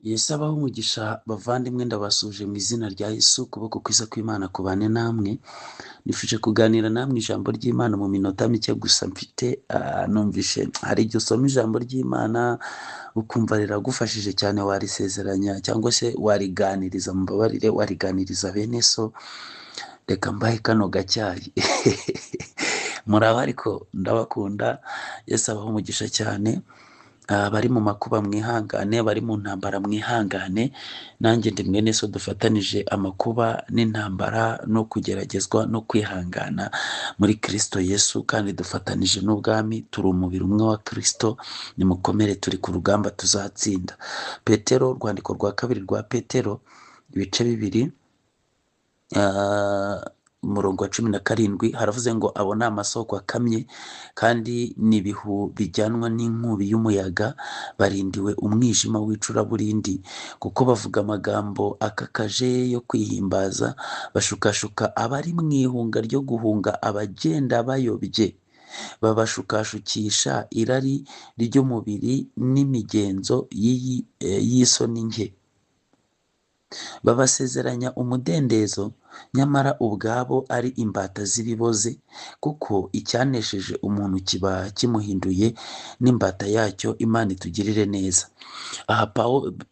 Yesu abahe umugisha bavandimwe, ndabasuhuje mu izina rya Yesu. Ukuboko kwiza kw'Imana kubane namwe. Nifuje kuganira namwe ijambo ry'Imana mu minota mike gusa mfite. Numvishe hari igihe usoma ijambo ry'Imana ukumva riragufashije cyane, warisezeranya cyangwa se wariganiriza, mumbabarire, wariganiriza bene so. Reka mbahe kano gacyayi. Muraho, ariko ndabakunda. Yesu abahe umugisha cyane. Abari mu makuba mwihangane, abari mu ntambara mwihangane, nanjye ndi mwene so dufatanije amakuba n'intambara no kugeragezwa no kwihangana muri Kristo Yesu, kandi dufatanije n'ubwami, turi umubiri umwe wa Kristo. Nimukomere, turi ku rugamba, tuzatsinda. Petero, urwandiko rwa kabiri rwa Petero, ibice 2, umurongo wa 17, haravuze ngo: "Abo ni amasoko akamye kandi ni ibihu bijyanwa n'inkubi y'umuyaga, barindiwe umwijima w'icuraburindi, kuko bavuga amagambo akakaje yo kwihimbaza, bashukashuka abari mu ihunga ryo guhunga abagenda bayobye, babashukashukisha irari ry'umubiri n'imigenzo y'isoni nke, babasezeranya umudendezo, nyamara ubwabo ari imbata z'ibiboze, kuko icyanesheje umuntu kiba kimuhinduye n'imbata yacyo. Imana itugirire neza." Aha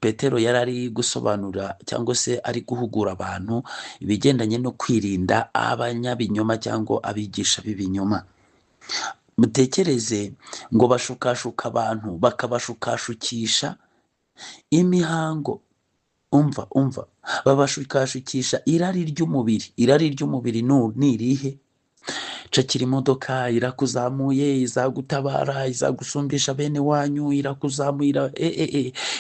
Petero yari ari gusobanura cyangwa se ari guhugura abantu ibigendanye no kwirinda abanyabinyoma cyangwa abigisha b'ibinyoma. Mutekereze ngo bashukashuka abantu, bakabashukashukisha imihango. Umva, umva, babashukashukisha irari ry'umubiri. Irari ry'umubiri ni irihe? Cakira imodoka irakuzamuye, izagutabara, izagusumbisha bene wanyu, irakuzamuye,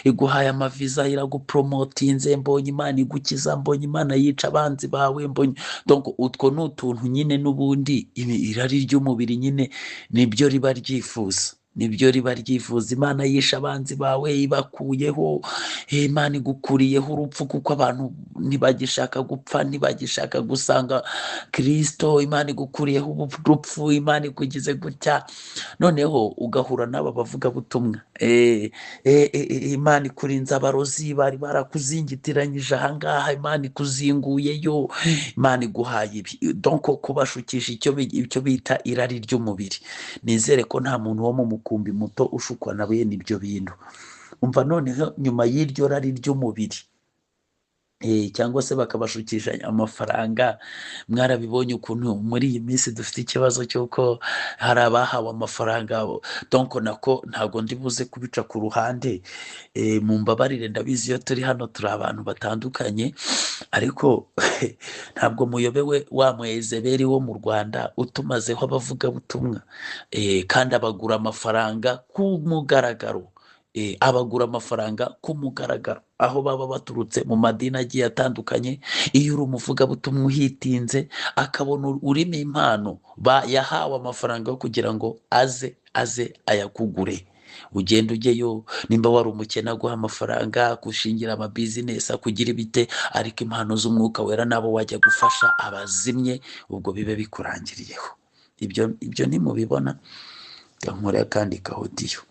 iguhaye amaviza, iragupromotinze, mbonye Imana igukiza, mbonye Imana yica abanzi bawe, mbonye. Donc utwo ni utuntu nyine n'ubundi irari ry'umubiri nyine nibyo riba ryifuza, nibyo riba ryifuza. Imana yishe abanzi bawe, ibakuyeho, Imana igukuriyeho urupfu, kuko abantu ntibagishaka gupfa, ntibagishaka gusanga Kristo. Imana igukuriyeho urupfu, Imana ikugize gutya. Noneho ugahura n'aba bavugabutumwa, Imana ikurinze abarozi bari barakuzingitiranyije ahangaha, Imana ikuzinguyeyo, Imana iguhaye ibi. Donc kubashukisha icyo bita irari ry'umubiri. Nizere ko nta muntu wo mu mukumbi muto ushukwa na bene ibyo bintu. Umva, noneho nyuma y'iryo rari ry'umubiri, cyangwa se bakabashukisha amafaranga. Mwarabibonye ukuntu muri iyi minsi dufite ikibazo cy'uko hari abahawe amafaranga. Donc nako ntabwo ndi buze kubica ku ruhande, mumbabarire, ndabizi iyo turi hano turi abantu batandukanye, ariko ntabwo muyobewe wa Mwezeberi wo mu Rwanda utumazeho abavugabutumwa, kandi abagura amafaranga ku mugaragaro, abagura amafaranga ku mugaragaro aho baba baturutse mu madini agiye atandukanye. Iyo uri umuvugabutumwa uhitinze, akabona urimo impano, yahawe amafaranga yo kugira ngo aze ayakugure, ugenda ujyeyo. Nimba wari umukene, aguha amafaranga gushingira amabizinesi, akugira ibite, ariko impano z'Umwuka Wera nabo wajya gufasha abazimye, ubwo bibe bikurangiriyeho. Ibyo ntimubibona? Nkore akandi ka audio.